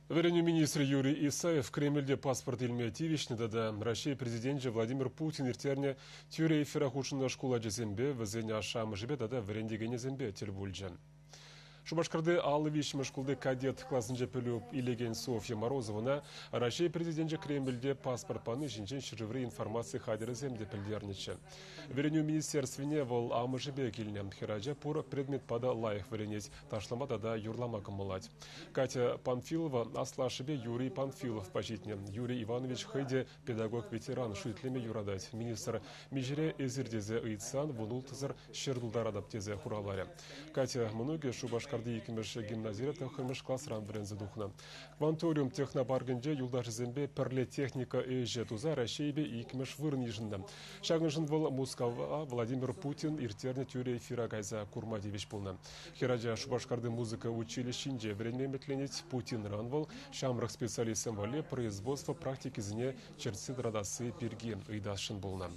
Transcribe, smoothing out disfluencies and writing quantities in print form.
Вӗренӳ министрӗ Юрий Исаев Кремльте паспорт илме тивӗҫнӗ тата Раҫҫей Президенчӗ Владимир Путин ирттернӗ тӳрӗ эфира хутшӑннӑ шкул ачисемпе, вӗсен ашшӗ-амӑшӗпе тата вӗрентекенӗсемпе тӗл пулчӗ. Шупашкарти 53-мӗш шкулти кадет класӗнче пӗлӳ илекен Софья Морозовӑна Раҫҫей Президенчӗ Кремльте паспорт пани ҫинчен ҫӗршыври информаци хатӗрӗсем те пӗлтернӗччӗ. Вӗренӳ министерствине вӑл амӑшӗпе килнӗ. Хӗрача пур предметпа та лайӑх вӗренет, ташлама тата юрлама кӑмӑллать. Катя Панфилова аслашшӗпе Юрий Панфиловпа ҫитнӗ. Юрий Иванович хӑй те педагог-ветеран шӳтлеме юратать. Министр миҫере эсир тесе ыйтсан вунулттӑсӑр ҫӗр тултаратӑп тесе хуравларӗ. Катя мӑнукӗ Шупашкарти иккӗмӗш гимназире тӑххӑрмӗш класран вӗренсе тухнӑ. Кванториум технопаркӗнче юлташӗсемпе пӗрле техника ӗҫӗ туса Раҫҫейпе иккӗмӗш вырӑн йышӑннӑ. Ҫакӑншӑн вӑл Мускава Владимир Путин ирттернӗ тӳрӗ эфира кайса курма тивӗҫ пулнӑ. Хӗрача Шупашкарти музыка училищинче вӗренме ӗмӗтленет. Путинран вӑл ҫамрӑк специалистсем валли производство практикисене чӗртсе тӑратасси пирки ыйтасшӑн пулнӑ.